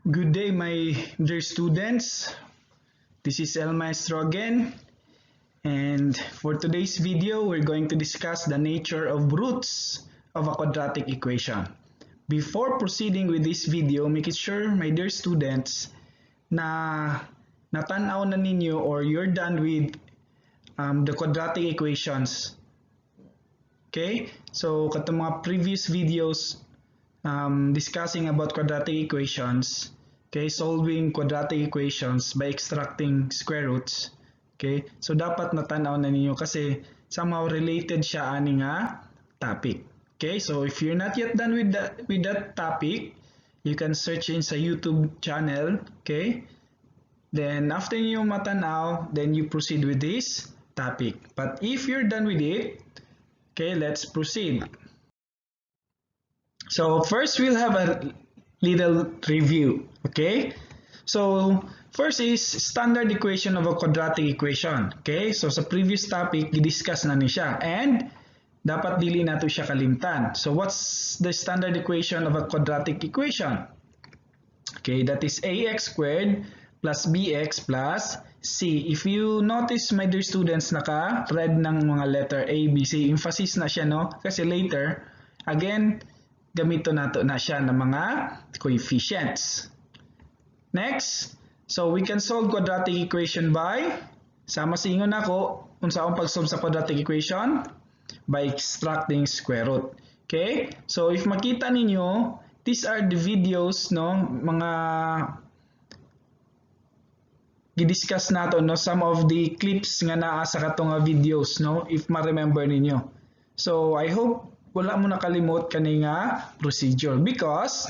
Good day, my dear students. This is ElMaestro again. And for today's video, we're going to discuss the nature of roots of a quadratic equation. Before proceeding with this video, make it sure, my dear students, na natanaw na ninyo or you're done with the quadratic equations. Okay? So, katong mga previous videos discussing about quadratic equations, okay, solving quadratic equations by extracting square roots. Okay? So dapat natanaw na ninyo kasi somehow related siya ani nga topic. Okay? So if you're not yet done with that topic, you can search in sa YouTube channel, okay? Then after niyo matanaw, then you proceed with this topic. But if you're done with it, okay, let's proceed. So first we'll have a little review, okay? So first is standard equation of a quadratic equation, okay? So sa previous topic, gidiscuss na ni siya and dapat dili nato siya kalimtan. So what's the standard equation of a quadratic equation? Okay, that is ax squared plus bx plus c. If you notice, my dear students, naka-red ng mga letter A, B, C. Emphasis na siya, no? Kasi later, again, gamito nato na siya ng mga coefficients. Next, so we can solve quadratic equation by, sama sa ingon nako, unsa akong pag-solve sa quadratic equation? By extracting square root. Okay? So if makita ninyo, these are the videos, no, mga gidiscuss nato, no, some of the clips nga naa sa katong nga videos, no, if ma-remember ninyo. So I hope wala mo nakalimot kani nga procedure because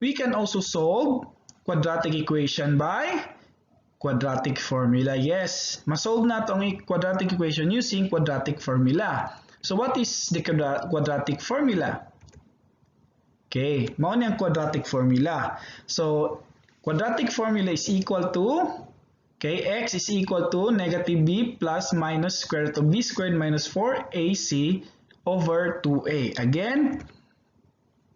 we can also solve quadratic equation by quadratic formula. Yes, masolve nato ang quadratic equation using quadratic formula. So what is the quadratic formula? Okay, mao ni ang quadratic formula. So quadratic formula is equal to, okay, x is equal to negative b plus minus square root of b squared minus 4ac over 2a. Again,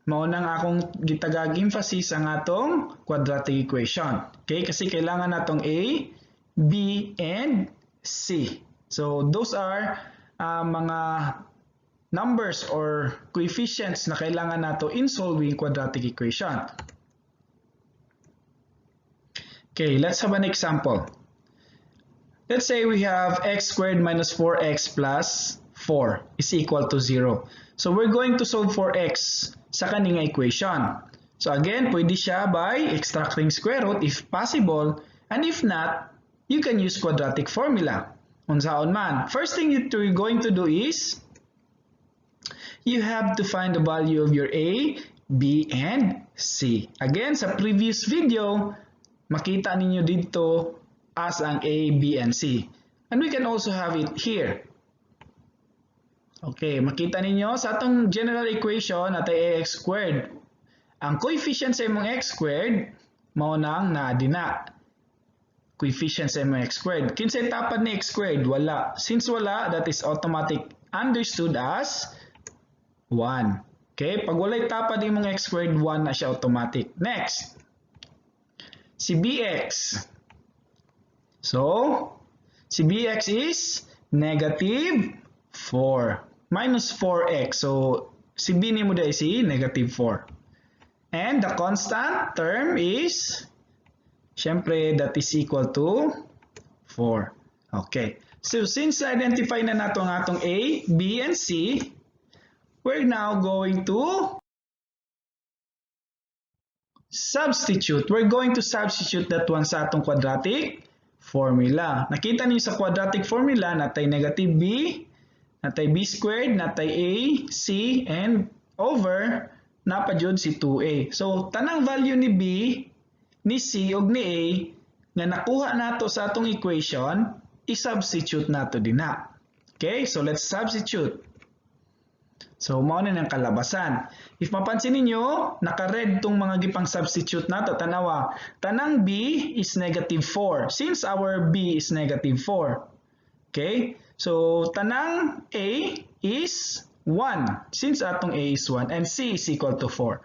mao nang akong gitagag emphasis ang atong quadratic equation. Okay, kasi kailangan natong a, b, and c. So those are mga numbers or coefficients na kailangan nato in solving quadratic equation. Okay, let's have an example. Let's say we have x squared minus 4x plus 4 is equal to 0. So we're going to solve for x sa kaning equation. So again, pwede siya by extracting square root if possible, and if not, you can use quadratic formula. Unsaon man. First thing you're going to do is you have to find the value of your A, B, and C. Again, sa previous video, makita ninyo dito as ang A, B, and C. And we can also have it here. Okay, makita ninyo sa atong general equation natay ax squared. Ang coefficient sa imong x squared mao nang naa dina. Coefficient sa imong x squared. Kinsay tapad ni x squared? Wala. Since wala, that is automatic understood as 1. Okay, pag walay tapad imong x squared, 1 na siya automatic. Next, si bx. So, si bx is negative 4 minus 4x. So, si b nimo dai si negative 4. And the constant term is, syempre, that is equal to 4. Okay. So, since identify na nato ang atong A, B, and C, we're now going to substitute. We're going to substitute that one sa atong quadratic formula. Nakita niyo sa quadratic formula, natay negative B, natay B squared, natay A, C, and over, napa jud si 2A. So, tanang value ni B, ni C, ug ni A, nga nakuha nato sa atong equation, i-substitute nato dinha. Okay, so let's substitute. So, mao na ng kalabasan. If mapansin ninyo, naka-red tong mga gipang substitute nato. Tanawa, tanang B is negative 4. Since our B is negative 4. Okay? So, tanang A is 1. 1, since atong A is 1 and C is equal to 4.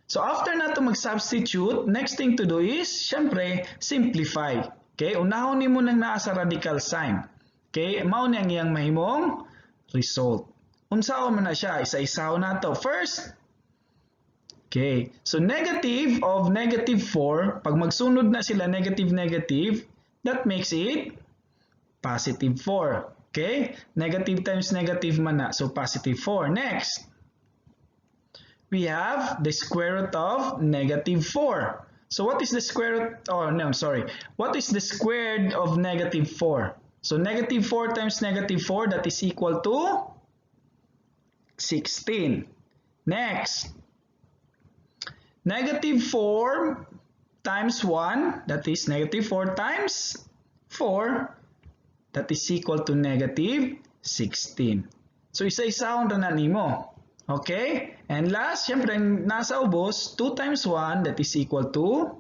So after nato mag-substitute, next thing to do is, syempre, simplify. Okay, unahon nimo nang naa sa radical sign. Okay, mao ni ang iyang mahimong result. Unsaon man na siya, isa-isaon nato. First, okay, so negative of negative 4, pag magsunod na sila negative negative, that makes it positive 4. Okay, negative times negative man na, so positive 4. Next, we have the square root of negative 4. So what is the square root, oh no, I'm sorry. What is the squared of negative 4? So negative 4 times negative 4, that is equal to 16. Next, negative 4 times 1, that is negative 4 times 4, that is equal to negative 16. So isa-isahon ra na nimo. Okay? And last, syempre, nasa ubos, 2 times 1, that is equal to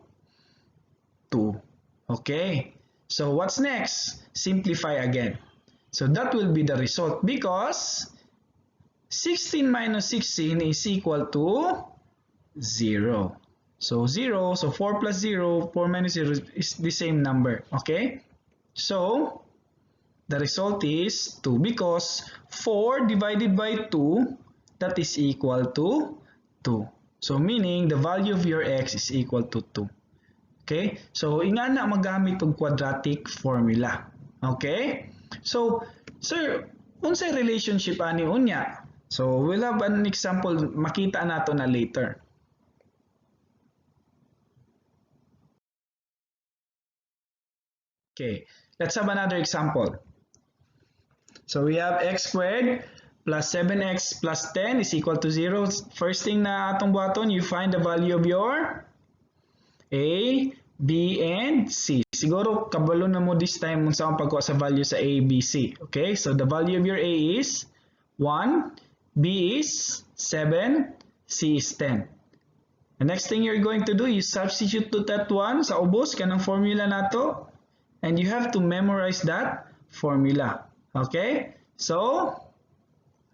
2. Okay? So what's next? Simplify again. So that will be the result because 16 minus 16 is equal to 0. So 0, so 4 plus 0, 4 minus 0 is the same number. Okay? So the result is 2 because 4 divided by 2, that is equal to 2. So meaning the value of your x is equal to 2. Okay? So ingana magamit og quadratic formula. Okay? So sir, unsay relationship ani unya? So we'll have an example, makita nato na later. Okay, let's have another example. So we have x squared plus 7x plus 10 is equal to 0. First thing na atong buhaton, you find the value of your A, B, and C. Siguro kabalo na mo this time unsa ang pagkuha sa value sa A, B, C. Okay, so the value of your A is 1, B is 7, C is 10. The next thing you're going to do, you substitute to that one sa ubos kanang formula nato, and you have to memorize that formula. Okay? So,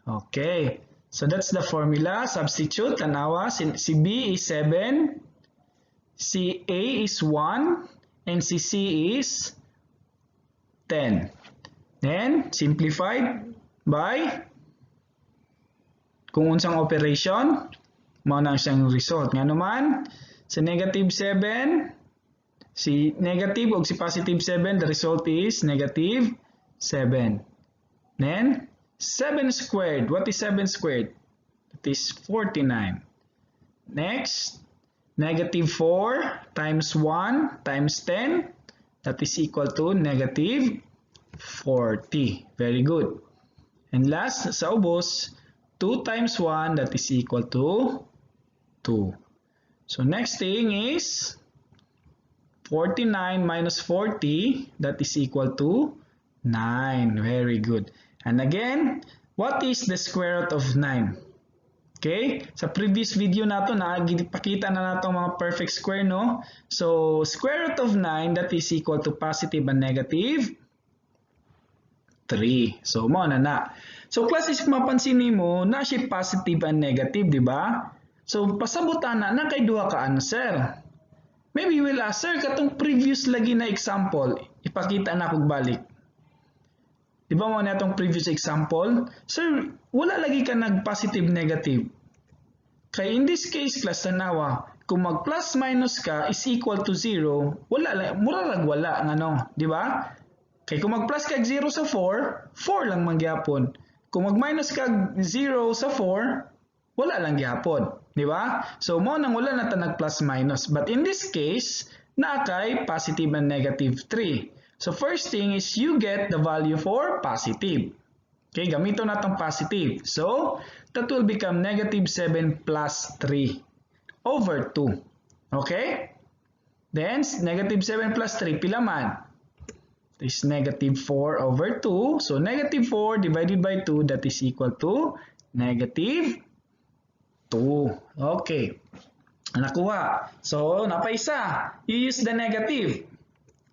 okay. So that's the formula. Substitute, tanawa, si B is 7, si A is 1, and si C is 10. Then, simplified by kung unsang operation, mao na siyang result. Nga naman, sa negative 7, si negative o si positive 7, the result is negative 7. Then, 7 squared. What is 7 squared? That is 49. Next, negative 4 times 1 times 10, that is equal to negative 40. Very good. And last, sa ubos, 2 times 1, that is equal to 2. So next thing is 49 minus 40, that is equal to 9. Very good. And again, what is the square root of 9? Okay? Sa previous video nato, napakita na nato ang mga perfect square, no? So, square root of 9, that is equal to positive and negative 3. So, mao na na. So, class, is mapansin nimo na siya positive and negative, di ba? So, pasabutan na na kay duha ka answer. Maybe you will ask, "Sir, katong previous lagi na example," ipakita na kog balik. Di ba mao na atong previous example? Sir, wala lagi ka nag-positive negative. Kay in this case, class, tanawa, kung mag plus minus ka is equal to 0, wala, mura rag wala ngano, di ba? Kay kung mag plus ka 0 sa 4, 4 lang man gyapon. Kung mag minus ka 0 sa 4, wala lang gyapon, di ba? So mao nang wala na ta nag plus minus. But in this case, naa kay positive and negative 3. So first thing is you get the value for positive. Okay, gamito na tong positive. So that will become negative 7 plus 3 over 2. Okay? Then negative 7 plus 3, pila man? Is negative 4 over 2. So negative 4 divided by 2, that is equal to negative 2. Okay. Nakuha. So napaisa. You use the negative.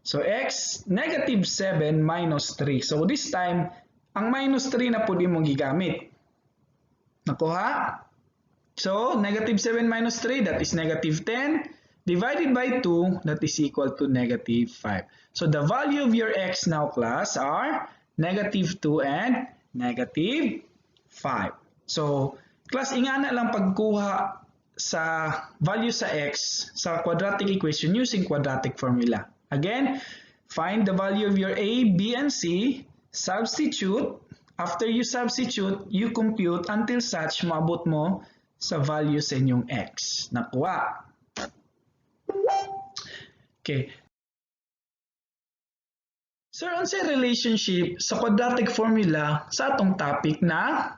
So x, negative 7 minus 3. So this time, ang minus 3 na pud imong gigamit. Nakuha? So, negative 7 minus 3, that is negative 10, divided by 2, that is equal to negative 5. So, the value of your x now, class, are negative 2 and negative 5. So, class, ingana lang pagkuha sa value sa x sa quadratic equation using quadratic formula. Again, find the value of your a, b, and c, substitute. After you substitute, you compute until such maabot mo sa value sa inyong x. Nakuha. Okay. Sir, unsay relationship sa quadratic formula sa atong topic na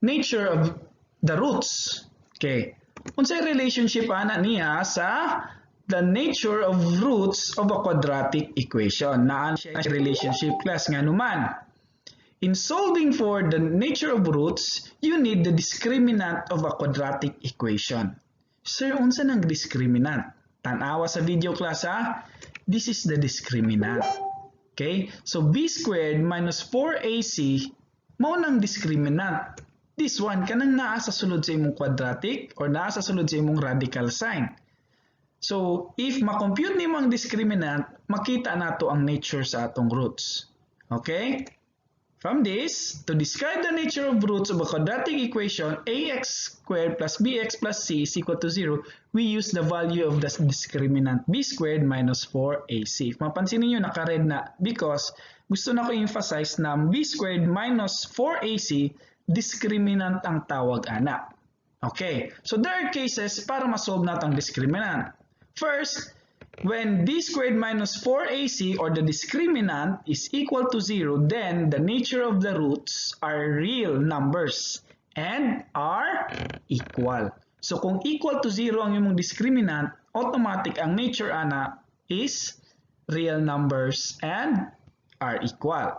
nature of the roots? Okay. Unsay relationship ana niya sa the nature of roots of a quadratic equation? Naa siya relationship, class, nga naman. In solving for the nature of roots, you need the discriminant of a quadratic equation. Sir, unsa nang discriminant? Tanawa sa video, class, ha. This is the discriminant. Okay? So b squared minus 4ac mao nang discriminant. This one kanang naa sa sulod sa imong quadratic or naa sa sulod sa imong radical sign. So, if ma-compute nimo ang discriminant, makita nato ang nature sa atong roots. Okay? From this, to describe the nature of roots of a quadratic equation ax squared plus bx plus c is equal to 0, we use the value of the discriminant b squared minus 4ac. If mapansin niyo, naka-red na because gusto nako emphasize na b squared minus 4ac, discriminant ang tawag ana. Okay, so there are cases para ma-solve nato ang discriminant. First, when b squared minus 4ac or the discriminant is equal to 0, then the nature of the roots are real numbers and are equal. So kung equal to 0 ang imong discriminant, automatic ang nature ana is real numbers and are equal.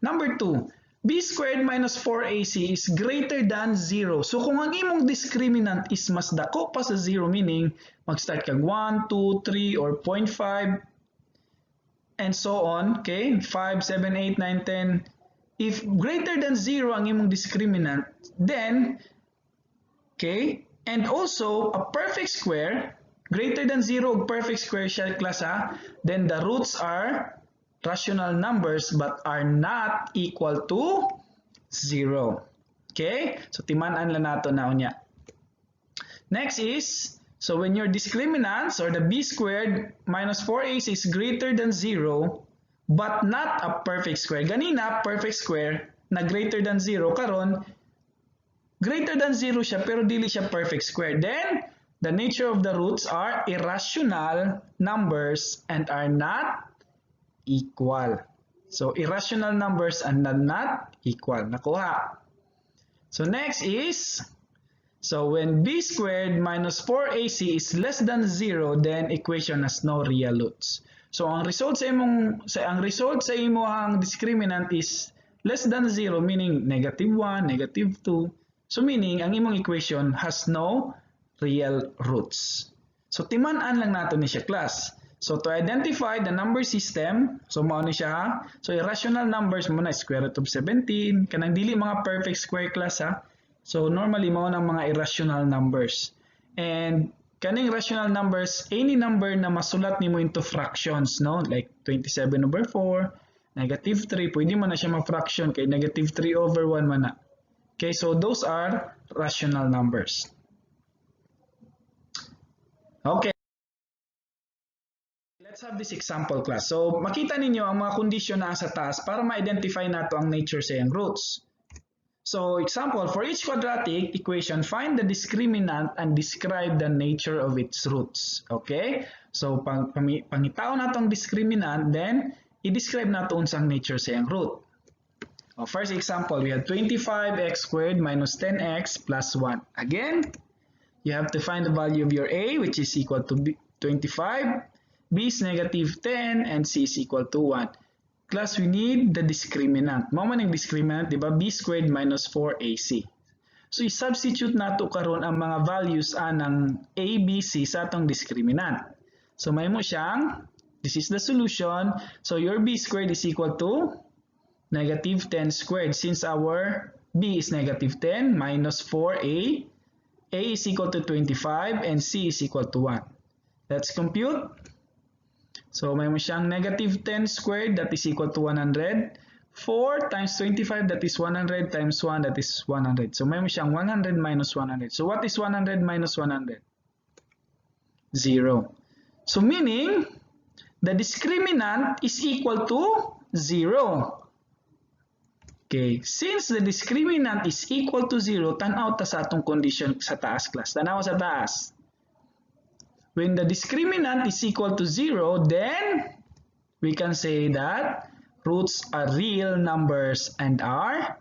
Number 2, b squared minus 4ac is greater than 0. So kung ang imong discriminant is mas dako pa sa 0, meaning mag-start kag 1, 2, 3, or 0.5, and so on, okay? 5, 7, 8, 9, 10. If greater than 0 ang imong discriminant, then, okay, and also a perfect square, greater than 0 perfect square siya, class, ha, then the roots are rational numbers but are not equal to 0. Okay? So timan-an lang nato na unya. Next is, so when your discriminants or the b squared minus 4ac is greater than 0 but not a perfect square. Ganina, perfect square na greater than 0. Karon, greater than 0 siya pero dili siya perfect square. Then, the nature of the roots are irrational numbers and are not equal. So, irrational numbers and not equal. Nakuha. So, next is, so when b squared minus 4ac is less than 0, then equation has no real roots. So, ang result sa imong discriminant is less than 0, meaning negative 1, negative 2. So, meaning, ang imong equation has no real roots. So, timan-an lang nato ni siya, class. So, to identify the number system, so mao ni siya ha. So, irrational numbers mao na square root of 17, kanang dili mga perfect square, class, ha. So, normally mao nang mga irrational numbers. And kaning rational numbers, any number na masulat nimo into fractions, no? Like 27 over 4, negative 3, pwede man na siya ma-fraction kay negative 3 over 1 man na. Okay, so those are rational numbers. Okay. Let's have this example, class. So, makita ninyo ang mga kondisyon na sa taas para ma-identify nato ang nature sa iyang roots. So, example, for each quadratic equation, find the discriminant and describe the nature of its roots. Okay? So, pangitaon nato ang discriminant, then, i-describe nato unsang nature sa iyang root. Oh, first example, we have 25x squared minus 10x plus 1. Again, you have to find the value of your a, which is equal to 25, b is negative 10, and c is equal to 1. Class, we need the discriminant. Mao man ang discriminant, di ba? B squared minus 4ac. So, i-substitute nato karon ang mga values anang a, b, c sa atong discriminant. So, mahimo siyang, this is the solution. So, your b squared is equal to negative 10 squared since our B is negative 10 minus 4a. A is equal to 25 and C is equal to 1. Let's compute. So may mo siyang negative 10 squared, that is equal to 100. 4 times 25, that is 100, times 1, that is 100. So may mo siyang 100 minus 100. So what is 100 minus 100? 0. So meaning, the discriminant is equal to 0. Okay, since the discriminant is equal to 0, tan-aw ta sa atong condition sa taas, class. Tanaw sa taas. When the discriminant is equal to 0, then we can say that roots are real numbers and are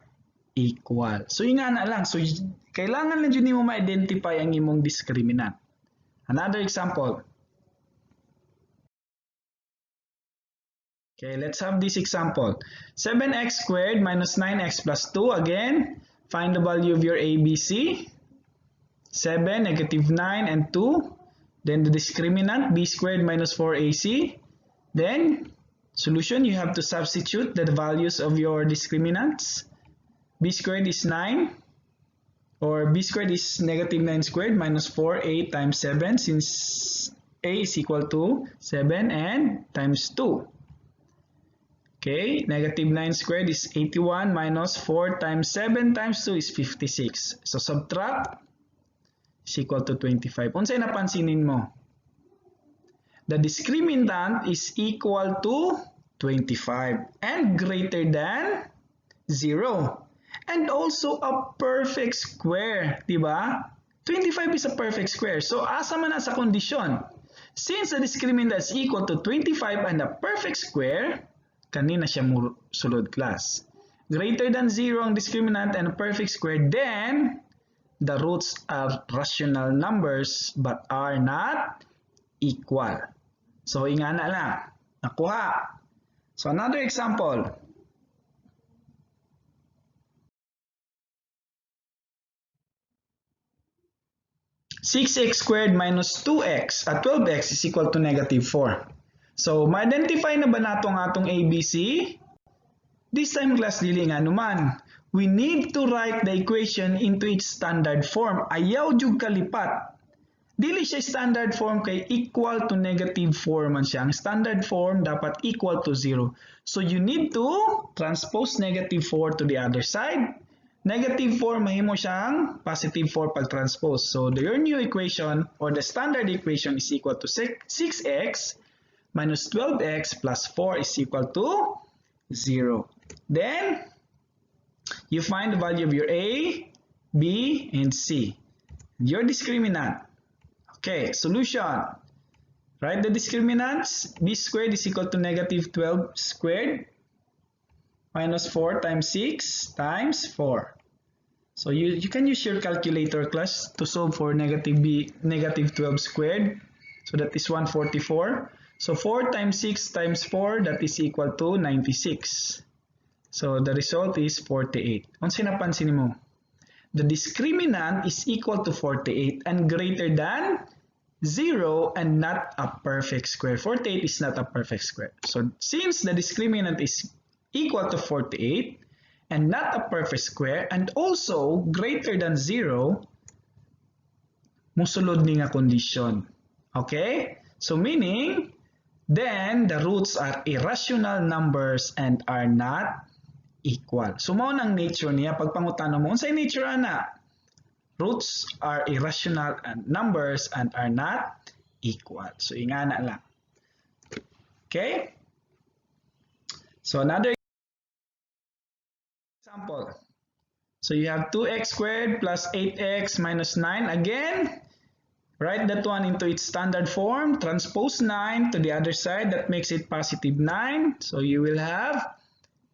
equal. So ingana lang. So kailangan lang jud nimo ma-identify ang imong discriminant. Another example. Okay, let's have this example. 7x squared minus 9x plus 2. Again, find the value of your a, b, c. 7, negative 9, and 2. Then the discriminant, b squared minus 4ac. Then, solution, you have to substitute the values of your discriminants. B squared is 9, or b squared is negative 9 squared minus 4a times 7, since a is equal to 7, and times 2. Okay, negative 9 squared is 81 minus 4 times 7 times 2 is 56. So subtract is equal to 25. Unsay napansinin mo? The discriminant is equal to 25 and greater than 0. And also a perfect square, di ba? 25 is a perfect square. So asa man na sa kondisyon? Since the discriminant is equal to 25 and a perfect square, kanina siya sulod, class. Greater than 0 ang discriminant and a perfect square, then the roots are rational numbers but are not equal. So ingana lang. Nakuha. So another example. 6x squared minus 2x at 12x is equal to negative 4. So, ma-identify na ba nato ang atong ABC? This time, class, dili nga naman. We need to write the equation into its standard form. Ayaw jud kalipat. Dili siya standard form kay equal to negative 4 man siya. Ang standard form dapat equal to 0. So, you need to transpose negative 4 to the other side. Negative 4, mahimo siyang positive 4 pag transpose. So, your new equation or the standard equation is equal to 6x minus 12x plus 4 is equal to 0. Then, you find the value of your A, B, and C. Your discriminant. Okay, solution. Write the discriminants. B squared is equal to negative 12 squared minus 4 times 6 times 4. So you can use your calculator, class, to solve for negative b, negative 12 squared. So that is 144. So 4 times 6 times 4, that is equal to 96. So the result is 48. Unsay napansin nimo? The discriminant is equal to 48 and greater than 0 and not a perfect square. 48 is not a perfect square. So since the discriminant is equal to 48 and not a perfect square and also greater than 0, musulod ni nga condition. Okay? So meaning, then the roots are irrational numbers and are not equal. So mao nang nature niya. Pagpangutana mo, unsay nature ana? Roots are irrational and numbers and are not equal. So ingana lang. Okay? So another example. So you have 2x squared plus 8x minus 9. Again, write that one into its standard form. Transpose 9 to the other side. That makes it positive 9. So you will have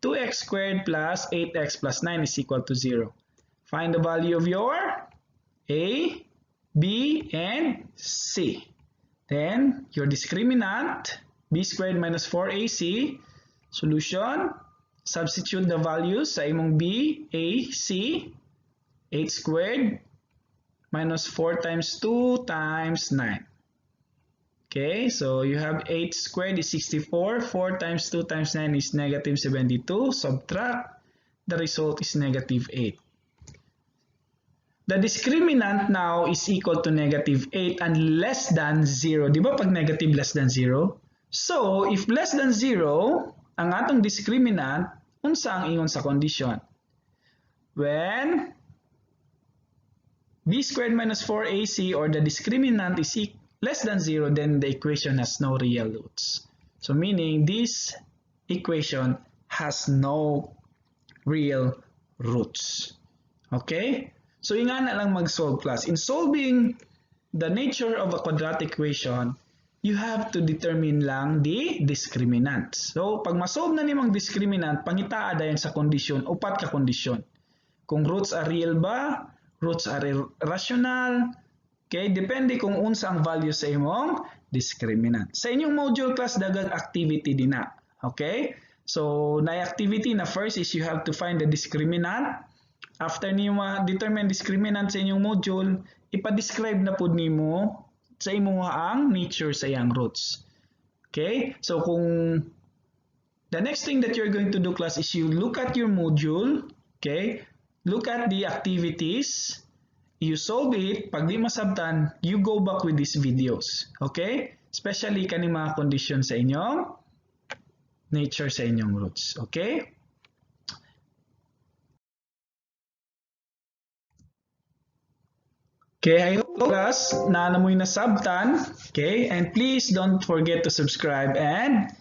2x squared plus 8x plus 9 is equal to 0. Find the value of your A, B, and C. Then your discriminant, B squared minus 4ac. Solution, substitute the values sa imong B, A, C. 8 squared minus 4 times 2 times 9. Okay, so you have 8 squared is 64. 4 times 2 times 9 is negative 72. Subtract, the result is negative 8. The discriminant now is equal to negative 8 and less than 0. Di ba pag negative, less than 0? So, if less than 0, ang atong discriminant, unsa ang ingon sa condition? When b squared minus 4ac or the discriminant is less than 0, then the equation has no real roots. So meaning this equation has no real roots. Okay? So ingana lang mag-solve, class. In solving the nature of a quadratic equation, you have to determine lang the discriminant. So pag ma-solve na nimong discriminant, pangitaa dayon sa kondisyon, upat ka kondisyon. Kung roots are real ba, roots are irrational, okay, depende kung unsa ang value sa imong discriminant. Sa inyong module, class, daghang activity dina. Okay? So, na activity na first is you have to find the discriminant. After niyo ma-determine discriminant sa inyong module, ipa-describe na pud nimo sa imo ang nature sa iyang roots. Okay? So, kung the next thing that you're going to do, class, is you look at your module, okay? Look at the activities, you solve it, pag di masabtan, you go back with these videos. Okay? Especially kaning mga conditions sa inyong nature sa inyong roots. Okay? Okay, I hope, class, na mo'y nasabtan. Okay, and please don't forget to subscribe and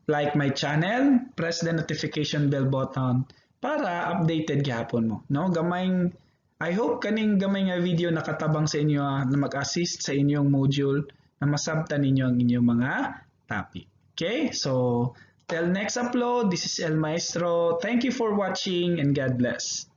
like my channel. Press the notification bell button para updated gihapon mo. No? Gamayng I hope kaning gamay nga video nakatabang sa inyo na mag-assist sa inyong module na masabtan ninyo ang inyong mga topic. Okay? So, till next upload, this is El Maestro. Thank you for watching and God bless.